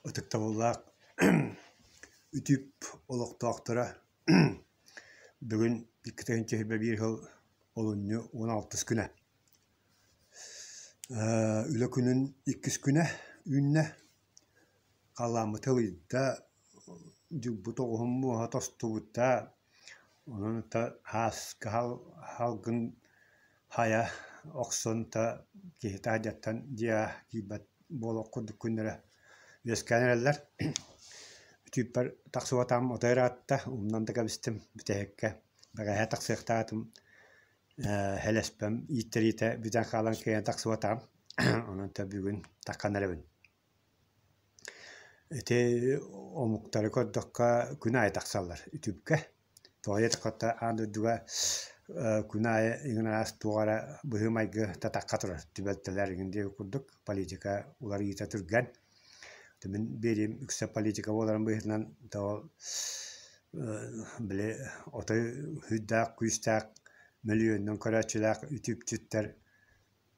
Ытыктабыллаах үтүп олохтоохторо бүгүн 2021 сыл олунньу 16 күнэ. Үлэ күнүн иккис күнэ үүннэ. Халлааммыт ылыйда, дьылбыт оҕуһун муоһа тостубута, онон ааска салгын хайа охсон киһи таһырдьаттан дьиэҕэ киирбэт буолуох курдук күннэрэ үөскээн эрэллэр. Түүппэр тахсыбатаҕым отой ыраатта, умнан да кэбистим бүтэһиккэ. Бэҕэһээ тахсыахтаатым, һэлэспэм ииттэриитэ бүтэн хаалан кыайан тахсыбатаҕым. Онон бүгүн таххан эрэбин. Ити омуктары көрдөххө күн аайы тахсаллар үтүпкэ. Тоҕо диэтэххэ аан дойдуга күн аайы иҥин араас туох эрэ быһыы-майгы татахха турар түбэлтэлэр иҥин диэбит курдук политика уларыйыыта түргэн. Мин биэриим үксэ политика буоларын быһыытынан то били отой сүрдээх күүстээх мөлүйүөнүнэн көрөөччүлээх үтүпчүттэр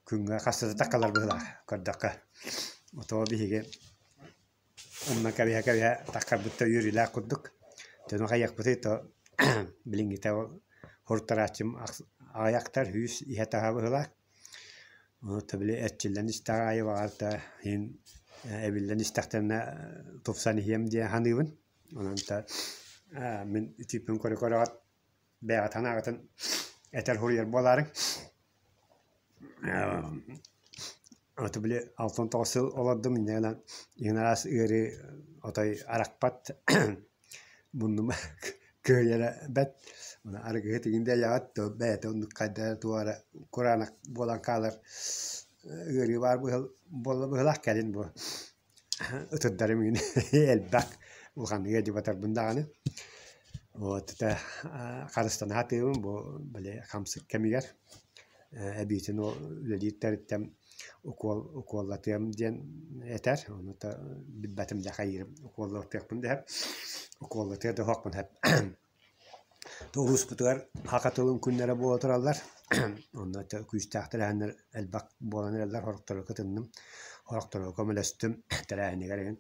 күҥҥэ хаста да таккалар быһыылаах көрдөххө. Отоо биһиги умнан кэбиһэ-кэбиһэ таккарбыт да үөрүүлээх курдук. Дьону хайыахпытый то билиҥҥитэ ол хоруттарааччым аҕыйахтар сүүс иһэ-таһа быһыылаах. Ону били эрчиллэн истэҕи аайы баҕар да иһин эбиллэн истэхтэринэ тупсан иһиэм диэн саныыбын. Онон да мин итииппин көрө-көрөҕүт бэйэҕит санааҕытын этэр суруйар буолаарыҥ. Аты били 69 сыл олордум инньэ гынан иһин араас ыарыы отой арахпат муннум кыайара бэрт арыгыһыт игин да эйэҕит бэйэтэ оннук хайда эрэ туох эрэ кураанах буолан хаалар ыарыы баар буолла быһыылаах кэлин бу ытырдарым игин элбэх улаханнык ыалдьыбатарбын даҕаны вот это харыстана сатыыбын бу били хамсык кэмигэр эбиитин ол үлэлиир тэрилтэм укуол укуоллатыам диэн этэр ону билбэтим да хайыырым укуоллатыахпын да сөп укуоллатыа да суохпун сөп. Улууспутугар саха тылын күннэрэ буола тураллар. Онно күүстээх тэрээһиннэр элбэх буолан эрэллэр. Сорохторго кытынным, сорохторго көмөлөстүм тэрээһинигэр игин.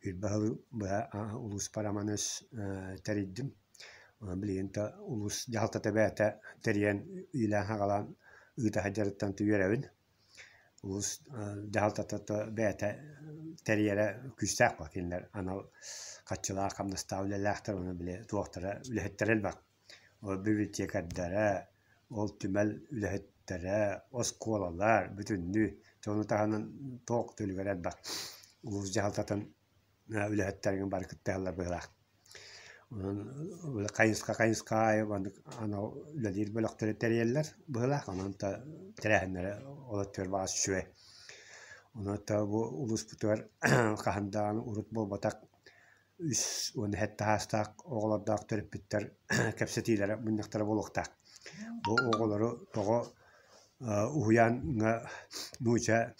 Үрбэ сылы быһа улууспар аман өс тэрийдим. Онон билигин да улуус дьаһалтата бэйэтэ тэрийэн иилээн-саҕалаан ыыта сылдьарыттан үөрэбин. Улуус дьаһалтата бэйэтэ тэрийэрэ күүстээх буолар. Кинилэр анал хаччылаах, хамнастаах үлэлээхтэр уонна били туохтара үлэһиттэрэ элбэх. Ол библиотекарьдара, ол түмэл үлэһиттэрэ, оскуолалар бүтүннүү дьону таһынан туох да үлүгэр элбэх. Улуус дьаһалтатын үлэһиттэрин бары кыттыһаллар быһыылаах. Онон хайысха хайысха аайы маннык анал үлэлиир бөлөхтөрү тэрийэллэр быһыылаах. Онон тэрээһиннэрэ олоччу баҕас үчүгэй. Онон бу улууспутугар хаһан даҕаны урут буолбатах 37 саастаах оҕолордоох төрөппүттэр кэпсэтиилэрэ мунньахтара буолуохтаах. Бу оҕолору тоҕо уһуйааҥҥа нуучча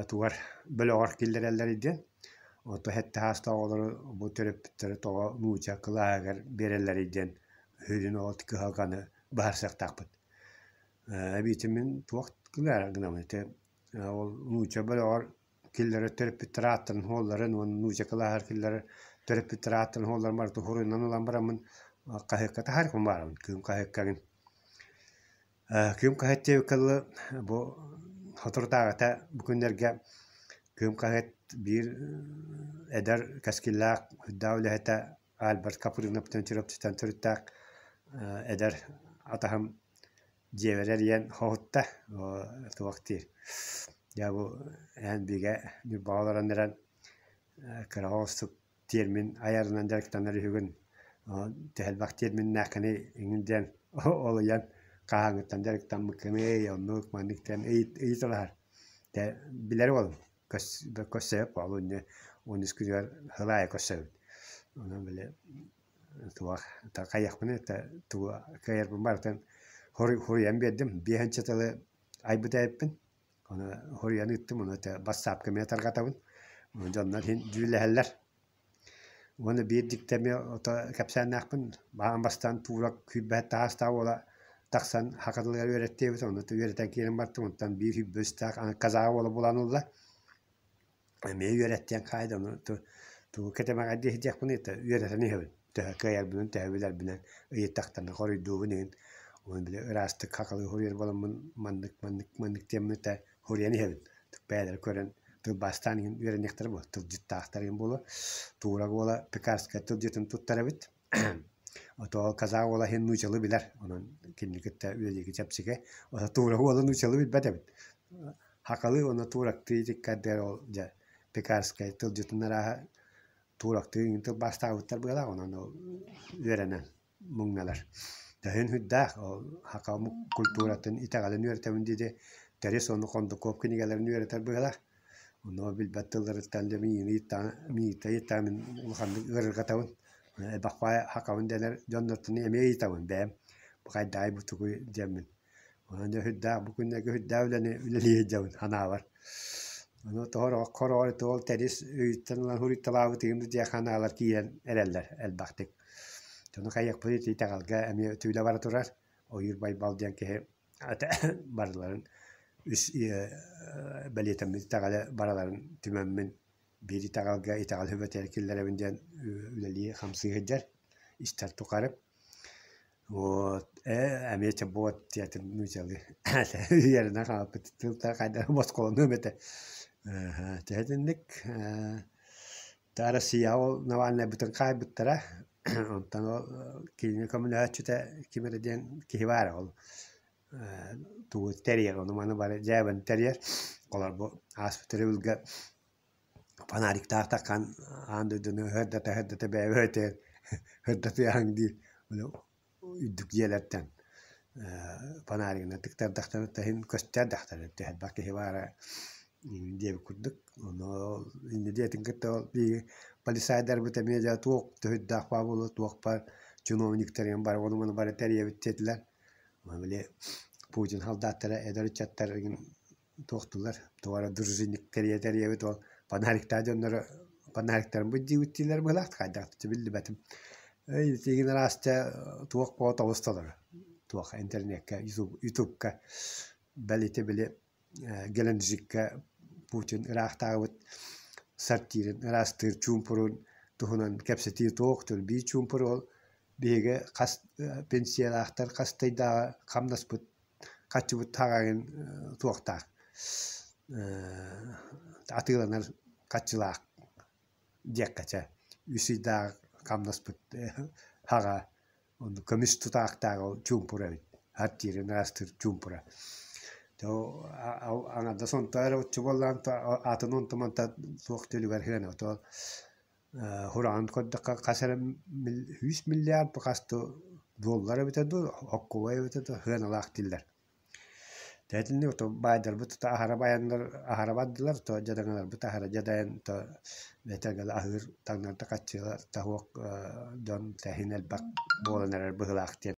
тугар бөлөҕөр киллэрэллэрий диэн, оттон сэттэ саастаах оҕолору бу төрөппүттэрэ тоҕо нуучча кылааһыгар биэрэллэрий диэн сүрүн ол кыһалҕаны быһаарсыахтаахпыт. Эбиитин мин туох гынабын ити ол нуучча бөлөҕөр киллэрэр төрөппүттэр ааттарын суолларын уонна нуучча кылааһыгар киллэрэр төрөппүттэр ааттарын суолларын барытын суруйунан ылан бараммын хаһыакка таһаарыахпын баҕарабын Кыым хаһыаккабын. Кыым хаһыат диэбиккэ дылы бу соторутааҕыта бу күннэргэ Кыым хаһыат биир эдэр кэскиллээх үрдээх үлэһитэ Альберт Капрыновтан Чурапчыттан төрүттээх эдэр атаһым дьиэбэр эрийэн хоһутта туох диир дьэ бу эн бигэ Ньурбаҕа олорон эрэн кыра оҕустук тиэрмин айарынан дьарыктанар үһүгүн, төһө элбэх тиэрминнээххиний иҥин диэн олуйан хаһааҥҥыттан дьарыктаммыккыный, оннук маннык диэн ыйыталаһар. Дьэ билэр уолум көрсөбүт олунньу 13 күнүгэр сыл аайы көрсөбүт. Онон били туох хайыахпыный тугу кыайарбын барытын хоруйан биэрдим. Биэһинчэ тылы айбыт эбиппин. Ону хоруйан ыыттым, ону бассаапка эмиэ тарҕатабын. Дьоннор иһин дьүүллэһэллэр. Уонна биир дьикти эмиэ ото кэпсээннээхпин. Аан бастаан туурак күүрбэт таастаах уола тахсан саха тылыгар үөрэттиэбит, ону үөрэтэн киирэн бартым. Онтон биир сүүрбэ үстээх казах уола булан ылла. Эмиэ үөрэттиэн хаайда ону тугу кэтэмэҕэйдии сылдьыахпыный да үөрэтэн иһэбин. Төһө кыайарбынан, төһө билэрбинэн ыйыттахтарына хоруйдуубун иһин. Уонна били ыраастык хахалыы суруйар буоламмын маннык маннык маннык диэммин этэ суруйан иһэбин. Бэйэлэрэ көрөн тылбаастаан иһин үөрэниэхтэрэ буолуо, тылдьыттаахтар иһин буолуо. Туура буола Пекарскай тылдьытын туттар эбит. Ото казах уола иһин нуучалыы билэр, онон кинини кытта үлэлииргэ чэпчэки. Ото туура уола нуучалыы билбэт эбит. Хахалыы уонна туурактыы иккэрдигэр ол дьэ Пекарскай тылдьытын арааһа туурактыы иҥин тылбаастаабыттар быһыылаах, онон ол үөрэнэн муҥналар. Төһүн сүрдээх ол саха омук культуратын итэҕэлин үөрэтэбин дии Тэрис уонна Хондокуоп кинигэлэрин үөрэтэр быһыылаах. Онно билбэт тылларыттан дьэ миигин ыйыттаҕына мин улаханнык ыарырҕатабын. Элбэх баай сахабын дэнэр дьоннортон эмиэ ыйытабын бэйэм бу хайдаҕый бу тугуй диэммин. Онон дьэ сүрдээх бу күннэргэ сүрдээх үлэни үлэлии сылдьабын санаабар. Ону тоҕо хороҕор ол Тэрис өйүттэн ылан суруйталаабыт игин диэх санаалар киирэн эрэллэр элбэхтик. Ону хайыахпытый ити итэҕэлгэ эмиэ түүлэ бара турар. Ойуур Байбал диэн киһи барыларын үс бэлиэтэммит итэҕэлэ барыларын түмэммин биир итэҕэлгэ итэҕэл сүбэтигэр киллэрэбин диэн үлэлии-хамсыы сылдьар истэр тухары. Вот эмиэ чобуот диэтим нуучалыы үөрэнэн хаалбыт тылтан хайдах босхолонуом этэ. Дьэ итинник Россия ол Навальнайбытын хаайбыттара онтон ол кинини көмөлөһөөччүтэ ким эрэ диэн киһи баара ол тугу тэрийэр ону маны бары дьээбэни тэрийэр. Олор бу ааспыт өрөбүлгэ фонариктаах таххан аан дойдуну ыһырдата-ыһырдата бэйэбит ыһырдатыаһыҥ дии үрдүк дьиэлэртэн фонаригынан тыктардахтарына иһин көстөрдөхтөрүнэ элбэх киһи баара диэбит курдук. Ону инньэ диэтин кытта ол биһиги полицайдарбыт эмиэ дьэ туох төһүйдээх баар буолуо, туох баар чиновниктар иһин бары ону-маны бары тэрийэбит диэтилэр. Били Путин солдаттара эдэр ыччаттар игин туохтулар, тоҕо эрэ дружинник тэрийэ-тэрийэбит ол фонариктаах дьоннору фонариктарын бу дииллэр быһыылаах хайдах биллибэтим. Эй итигин арааста туох буола тобус толору туох интернеккэ ютубка бэл ити били Геленджиккэ Путин ыраахтаабыт сортирын ыраастыыр чуумпурун туһунан кэпсэтии туох биир чуумпур ол биһиги хас пенсиялаахтар хас да ыйдааҕы хамнаспыт хаччыбыт таҕайын туохтаах атыыланар хаччылаах диэххэ чэ үс ыйдаах хамнаспыт хаҕа онно көмүс тутаахтаах ол чуумпура эбит хартыырын ыраастыыр чуумпура аҥардас онто эрэ оччо буоллаҕын атын онто-манта туох төлүгэр сыана то Хураҕын көрдөххө хас эрэ 100 миллиард хас да доллар эбитэ дуу, хоккуобай эбитэ дуу сыаналаах дииллэр. Итинник баайдарбыт тута аһара байаннар аһара бардылар, то дьадаҥаларбыт аһара дьадайан то бэйэтэ аһыыр таҥнарда хаччыга тоһуок дьон тэһин элбэх буолан эрэр быһыылаах диэн.